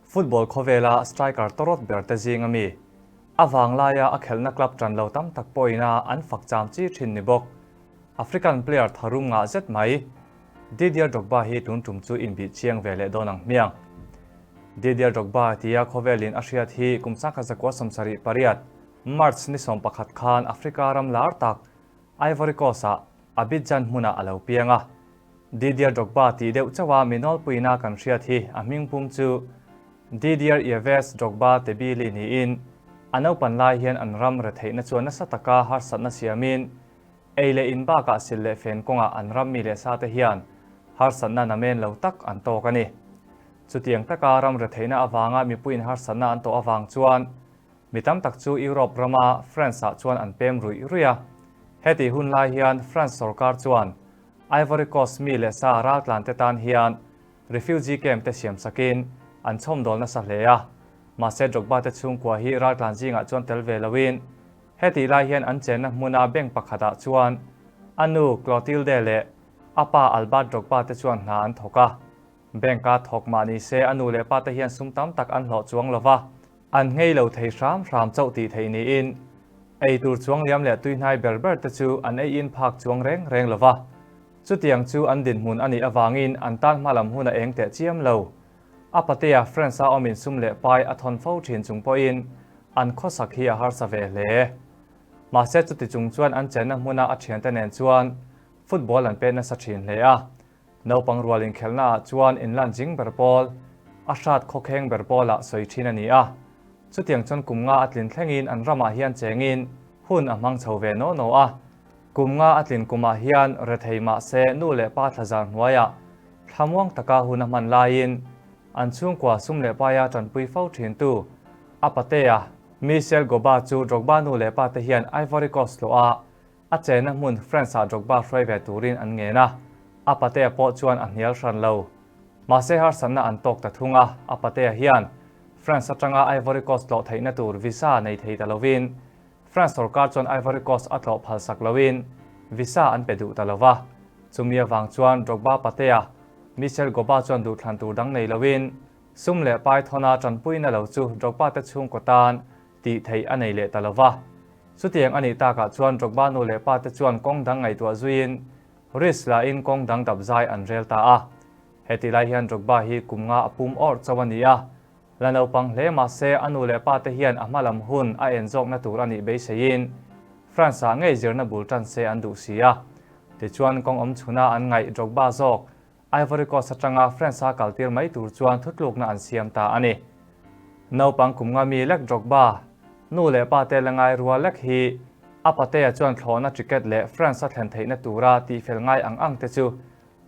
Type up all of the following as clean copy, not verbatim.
Football khawvela striker tawrawt ber te zing a mi. A vanglaia a khelhna club tan lo tam tak pawhin a an fak cham chi thin ni bawk. African player tharum ngah zet mai. Didier Drogba hi tun tum chu inbih chiang ve leh dawn ang hmiang. Didier Drogba tia khawvelin a hriat hi kum 1978 March ni 11 khan Africa ram lar tak Ivory Coast-ah Abidjan hmunah a lo piang a. Didier Drogba tih deuh chauha mi nawlpuina kan hriat hi a hmingpum chu Didier Yves Drogba Tebili niin a naupan lai hian an ram retheihna chuan nasa taka harsatna siamin ei leh in bakah sil leh fen kawngah an ram mi leh sate hian harsatna namen lo tak an tawk a ni. Chutiang taka ram retheihna avanga mipuiin harsatna an tawh avang chuan Mi tam tak chu Europe rama France-ah chuan an pem ruih ruih a. Hetih hun lai hian France sorkar chuan Ivory Coast mi leh sa raltlante tan hian refugee camp te siam sakin an chhawmdawl nasa hle a. Mahse Drogba te chhungkua hi raltlan zingah chuan tel ve loin hetih lai hian an chenna hmuna bank pakhatah chuan a nu Clotilde leh a pa Albert Drogba te chuan hna an thawk a. Bank-a thawk mah ni se a nu leh pa te hian sum tam tak an hlawh chuang lo va. An nghei lo thei hram hram chauh tih theih niin, ei tur chuang liam leh tuihnai ber ber te chu an ei in phak chuang reng reng lo va. Chutiang chu an dinhmun a nih avangin an tan hma lam hun a eng teh chiam lo. A patea France-a awmin sum leh pai a thawn fo thin chung pawhin an khawsak hi a harsa ve hle. Mahse chuti chung chuan an chenna hmuna a thiante nen chuan football an pet nasa thin hle a. Naupang rual inkhelhnaah chuan inlan jing ber pawl, a hrat khawkheng ber pawlah sawi thin a ni a. Chutiang chuan kum nga a tlin thlengin an ramah hian chengin hun a hmang chho ve naw naw a. Kum nga a tlin kumah hian rethei mahse nu leh pa thlazar hnuaiah thlamuang taka hun a hman laiin an chhungkua sum leh paia tanpui fo thintu a patea Michel Goba chu Drogba nu leh pa te hian Ivory Coast tlawh a A chenna hmun France-ah Drogba hruai ve turin an ngen a, a patea pawh chuan a hnial hran lo. Mahse harsatna an tawk ta thung a, a patea hian France atanga Ivory Coast tlawh theihna tur visa nei thei ta lovin France sorkar chuan Ivory Coast a tlawh phalsak loin visa an pe duh ta lo va. Chumi avang chuan Drogba patea Michel Goba chuan duhthlan tur dang nei loin sum leh pai thawna tanpuina lo chu Drogba te chhungkaw tan tih theih a nei leh ta lo va. Chutiang a nih takah chuan Drogba nu leh pa te chuan kawng dang ngaihtuah zuiin risk lahin kawng dang dap zai an rel ta a. Heti lai hian Drogba hi kum nga a pum awrh chauh a ni a, la naupang hle mah se a nu leh pa te hian a hma lam hun a en zawkna tur a nih beiseiin France-ah ngei zirna bul tan se an duh si a. Tichuan kawng awm chhuna an ngaih Drogba zawk Ivory Coast atanga France-a kaltir mai tur chuan thutlukna an siam ta a ni. Naupang kum nga mi lek Drogba, nu leh pa te la ngai rual lek hi a patea chuan thlawhna ticket leh France-a thlen theihna tura tihfel ngai ang ang te chu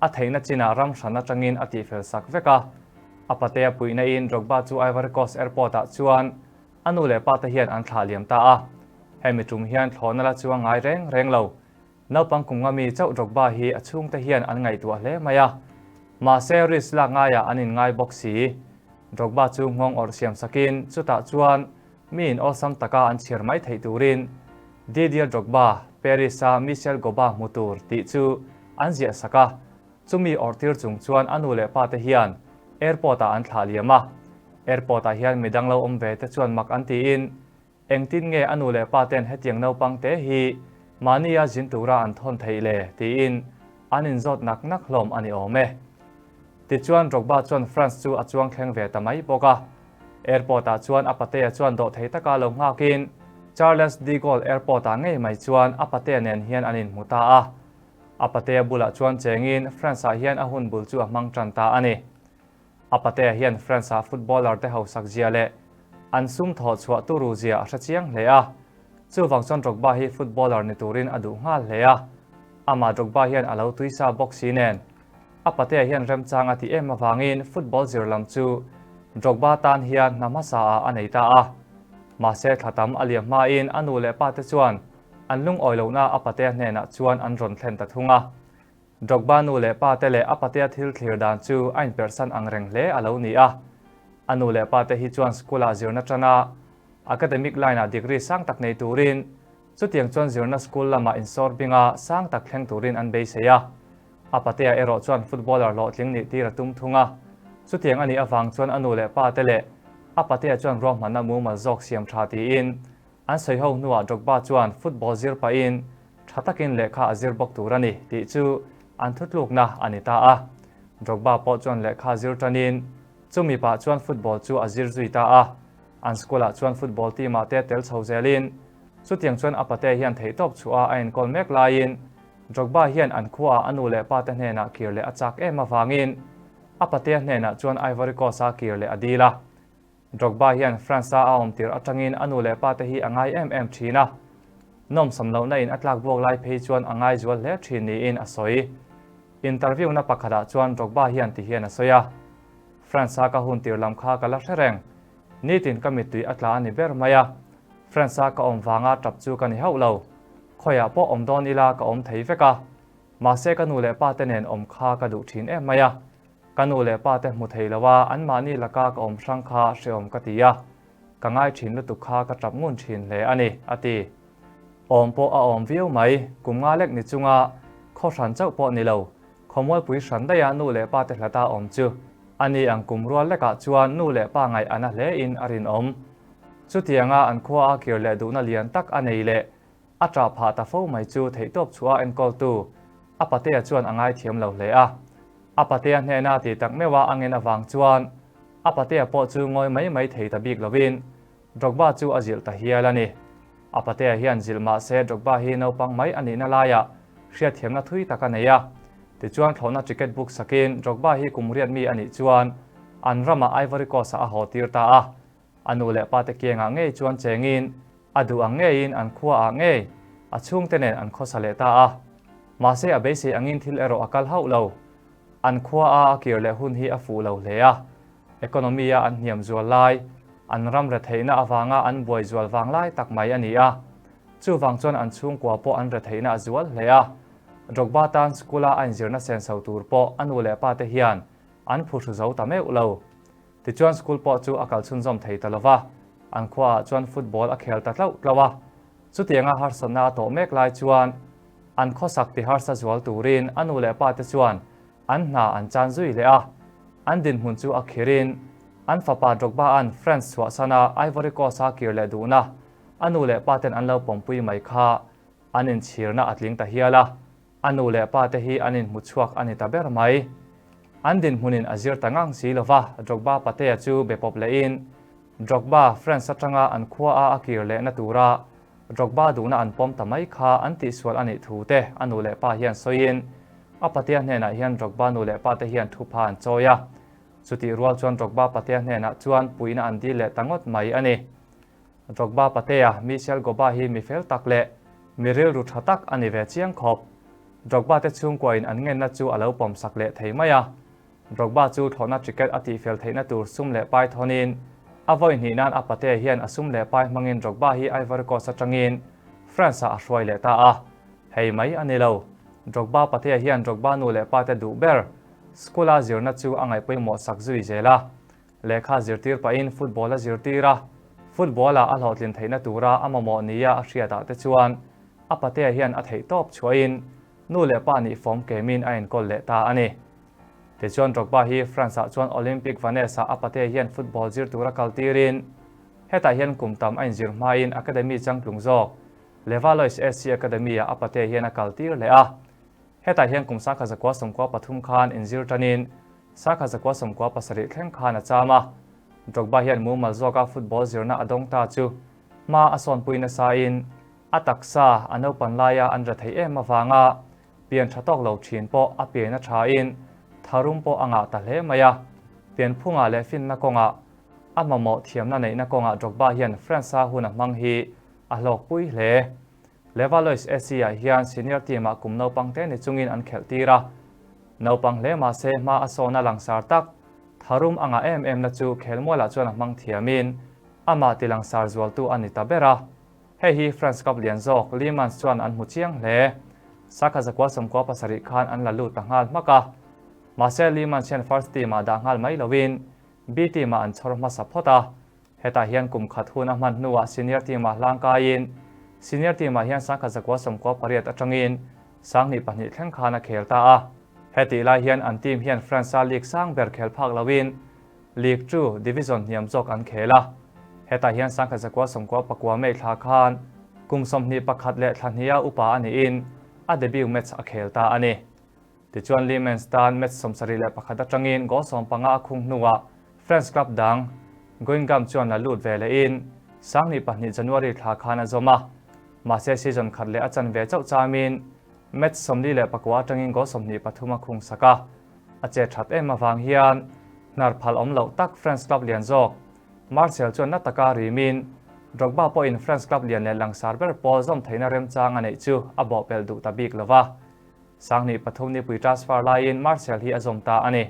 a theihna chinah ram hran atangin a tihfel sak vek a. A patea puihna in Drogba chu Ivory Coast airport-ah chuan a nu leh pa te hian an thlah liam ta a. Hemi tum hian thlawhna la chuang ngai reng reng lo. Naupang kum nga mi chauh Drogba hi a chhungte hian an ngaihtuah hle mai a, mahse risk lak ngaiah an inngai bawk si. Drogba chu nghawng awrh siam sakin chutah chuan miin awlsam taka an chhiar mai theih turin Didier Drogba, Paris-a Michel Goba hmu tur tih chu an ziah sak a, chumi awrh tir chung chuan a nu leh pa te hian airport-ah an thlah liam a. Airport-ah hian midang lo awm ve te chuan mak an tiin Engtin nge a nu leh pa ten hetiang naupang te hi mahnia zin tura an thawn theih le? tiin an inzawt nak nak hlawm a ni awm e. Tichuan Drogba chuan France chu a chuang thleng ve ta mai bawk a. Airport ah chuan a patea chuan dawhthei taka lo nghakin Charles de Gaulle Airport ah ngei mai chuan a patea nen hian an inhmu ta a. A patea bulah chuan chengin France ah hian a hun bul chu a hmang tan ta a ni. A patea hian France-a footballer te hausak zia leh an sum thawh chhuah turu zia a hre chiang hle a. Chuvang chuan Drogba hi footballer ni turin a duh nghal hle a. Amah Drogba hian a lo tuisa bawk si nen. A patea hian remchang a tih em avangin football zir lam chu Drogba tan hian hna hmasa ah a nei ta a. Mahse thla tam a liam hmain a nu leh pa te chuan an lungawi lohna a patea hnenah chuan an rawn thlen ta thung a. Drogba nu leh pa te leh a patea thil thlir dan chu a inperhsan ang reng hle a lo ni a. A nu leh pa te hi chuan school-ah zirna tana academic line-ah degree sang tak nei turin, chutiang chuan zirna school lamah insawr binga sang tak thleng turin an beisei a. A patea erawh chuan footballer hlawhtling nih tir a tum thung a. Chutiang a nih avang chuan a nu leh pa te leh a patea chuan ruahmanna mumal zawk siam tha tiin an sawi ho hnuah Drogba chuan football zir pahin tha takin lehkha a zir bawk tur a ni tih chu an thutlukna a ni ta a. Drogba pawh chuan lehkha zir tanin chumi pah chuan football chu a zir zui ta a. An school ah chuan football team ah te tel chho zelin chutiang chuan a pate hian theihtawp chhuah a enkawl mek laiin Drogba hian an khuaah a nu leh pa te hnenah kir leh a chak em avangin a patea hnenah chuan Ivory Coast-a kir leh a dil a. Drogba hian France-a a awm tir atangin a nu leh pa te hi a ngai em em thin a. Nawmsam lohna in a tlak buak lai phei chuan a ngai zual hle thin niin a sawi. Interview-na pakhatah chuan Drogba hian ti hian a sawi a, France-a ka hun tir lam kha ka la hre reng. Nitin ka mittui a tla a ni ber mai a. France-a ka awm vanga tap chu ka ni hauh lo. Khawiah pawh awm dawn ila ka awm thei vek a. Mahse ka nu leh pa te nen awm kha ka duh thin em mai a. Ka nu leh pa te hmu thei lo a, anmahni laka ka awm hrang kha hrehawm ka ti a. Ka ngai thin lutuk kha ka tap ngun thin hle a ni, a ti. Awm pawh a awm viau mai, kum nga lek ni chunga khaw hran chauh pawh ni lo, khawmualpui hran daih a nu leh pa te hlata awm chu a ni ang kum rual lekah chuan nu leh pa ngaih a na hle in a rinawm. Chutianga an khua a kir leh duhna lian tak a nei leh A ṭah phah ta fo mai chu theihtawp chhuah a enkawltu a patea chuan a ngaithiam lo hle a. A patea hnena ti tak meuh a a ngen avang chuan a patea pawh chu ngawi mai mai thei ta bik lovin Drogba chu a zilh ta hial a ni. A patea hian zilh mah se Drogba hi naupang mai a nihna laiah hriatthiamna thui tak a nei a. Tichuan thlawhna ticket book sakin Drogba hi kum riat mi a nih chuan an ramah Ivory Coast-ah a haw tir ta a. A nu leh pa te kiangah ngei chuan chengin a duh ang ngeiin an khuaah ngei a chhungte nen an khawsa leh ta a. Mahse a beisei angin thil erawh a kal hauh lo. An khuaa a kir leh hun hi a fuh lo hle a. Economy-a an hniam zual lai, an ram retheihna avanga an buai zual vang lai tak mai a ni a. Chuvang chuan an chhungkua pawh an retheihna a zual hle a. Drogba tan school-a a inzirna senso tur pawh a nu leh pa te hian an phuhru zo ta meuh lo. Tichuan school pawh chu a kal chhunzawm thei ta lova, an khuaah chuan football a khel ta tlauh tlauh a. Chutianga harsatna a tawh mek lai chuan an khawsak ti harsa zual turin a nu leh pa te chuan an hna an chan zui leh a. An dinhmun chu a khirin an fapa Drogba-a'n France chhuahsana Ivory Coast-a kir leh duhna a nu leh pa ten an lo pawmpui mai kha an inchhirna a tling ta hial a. A nu leh pa te hi an inhmu chhuak a ni ta ber mai. An dinhmunin a zir ta ngang si lo va, Drogba Patea chu be pawp lehin Drogba France atanga an khua a a kir lehna tura Drogba duhna an pawm ta mai kha an tihsual a nih thu te a nu leh pa hian sawiin a Patea hnenah hian Drogba nu leh pa te hian thupha an chawi a. Chutih rual chuan Drogba Patea hnenah chuan puihna an dil leh ta ngawt mai a ni. Drogba Patea, Michel Goba hi mi fel tak leh mi rilru tha tak a ni ve chiang khawp. Drogba te chhungkuain an ngenna chu a lo pawmsak leh thei mai a. Drogba chu thlawhna ticket a tihfel theihna tur sum leh pai thawnin a vawi hnih nan a Patea hian a sum leh pai hmangin Drogba hi Ivory Coast atangin France-ah a hruai leh ta a. Hei mai a ni lo. Drogba Patea hian Drogba nu leh pa te duh ber school-a zirna chu a ngaihpawimawh sak zui zel a. Lehkha zirtir pahin football a zirtir a, football-ah a hlawhtlin theihna tura a mamawh nia a hriatah te chuan a patea hian a theih tawp chhuahin nu leh pa nih fawm kemin a enkawl leh ta a ni. Tichuan Drogba hi France-ah chuan Olympic Vannes-ah a patea hian football zir tura kal tirin hetah hian kum tam a inzir hmain academy changtlung zawk Levallois SC Academy-ah a patea hian a kal tir leh a. Hetah hian kum 1993 khan inzir tanin 1997 thleng khan a cham a. Drogba hian mumal zawka football zirna a dawng ta chu hma a sawnpui nasain a taksa a naupan laia an ra thei em avanga pian tha tawk lo thin pawh a pian a thain tharum pawh a ngah ta hle mai a. Pianphungah leh finna kawngah a mamawh thiamna neihna kawngah Drogba hian France-a hun a hmang hi a hlawkpui hle. Levallois SC-ah hian senior team-ah kum naupang te ni chungin an khelh tir a. Naupang hle mah se hma a sawna langsar tak, tharum a ngah em em na chu khelmualah chuan a hmang thiamin amah ti langsar zualtu a ni ta ber a. Hei hi France Cup lian zawk Le Mans chuan an hmu chiang hle. Sakha 97 khan an la lut ta nghal hmak a. Mahse Le Mans hian first team-ah dah nghal mai loin B team-ah an chhawr hmasa phawt a. Hetah hian kum khat hun a hman hnuah senior team-ah hlangkaiin senior team-ah hian 1998 atangin 2002 thleng khan a khel ta a. Hetih lai hian an team hian France-a league sang ber khel phak loin League Two division hniam zawk an khel a. Hetah hian 19 99 May thla khan kum 21 leh thla hniha upa a niin a debut match a khel ta a ni. Tichuan Le Mans tan match 71 atangin goal 15 a khung hnuah France club dang Guingamp chuan la lut ve lehin 2002 January thla khan a zawm a. Mahse season khat leh a chan ve chauh chamin match 49 atangin goal 23 a khung sak a. A che that em avang hian hnar phal awm loh tak France club lian zawk Marseille chuan na taka rimin Drogba pawhin France club lian leh langsar ber pawl zawm theihna remchang a neih chu a bawhpelh duh ta bik lova. 2003 nipui transfer laiin Marseille hi a zawm ta a ni.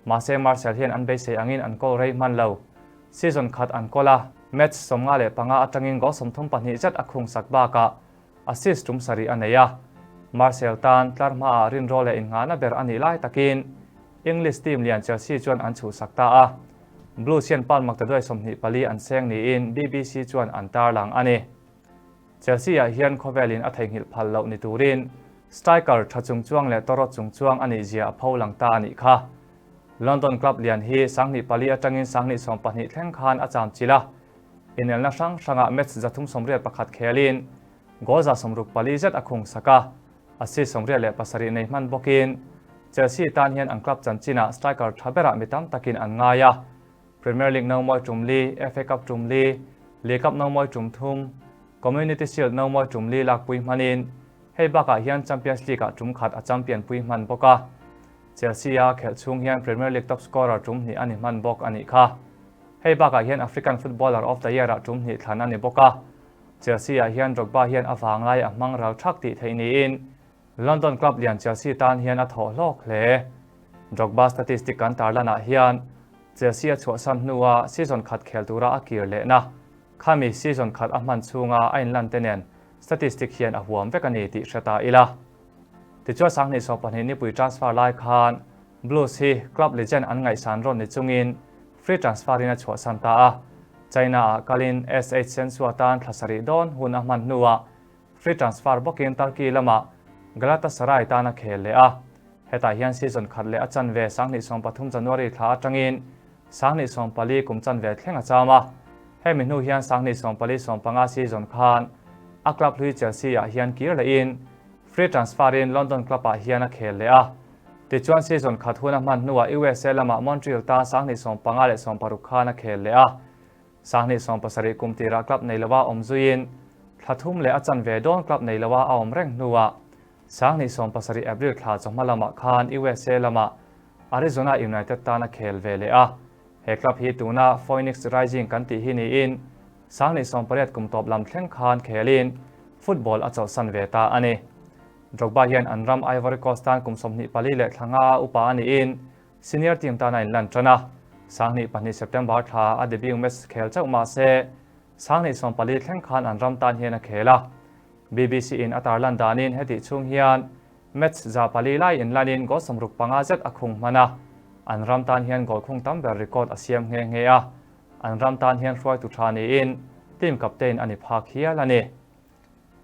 Mahse Marseille hian an beisei angin an kawl rei hman lo. Season khat an kawl a, match 55 atangin goal 32 zet a khung sak bakah assist tum sarih a nei a. Marseille tan tlar hmaah rinrawl leh innghahna ber a nih lai takin English team lian Chelsea chuan an chhuhsak ta a. Blues hian pound maktaduai 24 an seng niin BBC chuan an tarlang a ni. Chelsea-ah hian khawvelin a theihnghilh phal loh ni turin striker tha chungchuang leh tawrawt chungchuang a nihzia a pho lang ta a nih kha. London club lian hi 2004 atangin 2012 thleng khan a cham chilh a, inelna hrang hrangah match 381 khelin goal 64 zet a khung sak a, assist 87 nei hman bawkin Chelsea tan hian an club chanchinah striker tha berah mi tam takin an ngai a. Premier League no mawi tum li, FA Cup tum li, League Cup no mawi tum thum, Community Shield no mawi tum li lakpui hmanin hei bakah hian Champions League-ah tum khat a champion pui hman bawk a. Chelsea-a khelh chhung hian Premier League top scorer tum hnih a ni hman bawk a nih kha. Hei bakah hian African Footballer of the Year-ah tum hnih thlan a ni bawk a. Chelsea-ah hian Drogba hian a vanglai a hmang ral thak tih theih niin London club lian Chelsea tan hian a thawh hlawk hle. Drogba statistic kan tarlanah hian Chelsea a chhuahsan hnua season khat khel tura a kir lehna, khami season khat a hman chhunga a inlan te nen statistic hian a huam vek a ni tih hre ta ila. Tichuan 2012 nipui transfer lai khan Blues hi club legend an ngaihsan rawn ni chungin free transfer in a chhuahsan ta a. China-ah kalin SH Sensua tan thla sarih dawn hun a hman hnuah Free transfer bawkin Turkey lamah Galatasaray tan a khel leh a, hetah hian season khat leh a chanve 2013 January thla atangin 2014 kum chanve thleng a cham a, hemi hnu hian 2014 15 season khan a club hlui Chelsea ah hian kir lehin free transfer in London club ah hian a khel leh a. Tichuan season khat hun a hman hnuah USA lamah Montreal tan 2015 leh 16 khan a khel leh a. 2017 kum tirah club nei lova awm zuiin thla thum leh a chanve dawn club nei lova a awm reng hnuah 2017 April thla chawhma lamah khan USA lamah Arizona United tan a khel ve leh a. He club hi tuna Phoenix Rising kan tih hi niin 2018 kum tawp lam thleng khan khelin football a chawlhsan ve ta a ni. Drogba hian an ram Ivory Coast tan kum 24 leh thla nga upa a niin Senior team tan a inlan tan a, 2002 September thla a debut match khel chauh mah se, 2014 thleng khan an ram tan hian a khel a. BBC in a tarlan danin hetih chhung hian match 400 lai inlanin goal 65 zet a khung hman a, an ram tan hian goal khung tam ber record a siam nghe nghe a, an ram tan hian hruaitu tha niin team captain a ni phak hial a ni.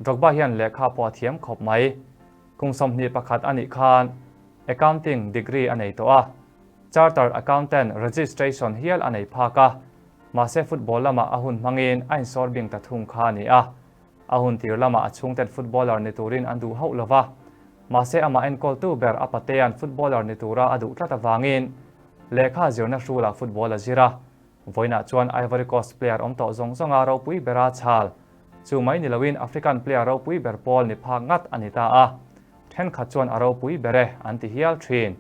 Drogba hian lehkha pawh a thiam khawp mai. Kum 21 a nih khan Accounting degree a nei tawh a, Chartered Accountant registration hial a nei phak a, mahse football lamah a hun hmangin a insawr bing ta thung kha a ni a. A hun tir lamah a chhungten footballer ni turin an duh hauh lova, mahse amah enkawltu ber a patea'n footballer ni tura a duh tlat avangin lehkha zirna hrulah football a zir a. Vawiinah chuan Ivory Coast player awm tawh zawng zawnga ropui bera chhal, chu mai ni loin African player ropui ber pawl ni phak ngat a ni ta a, thenkhat chuan a ropui ber e an ti hial thin.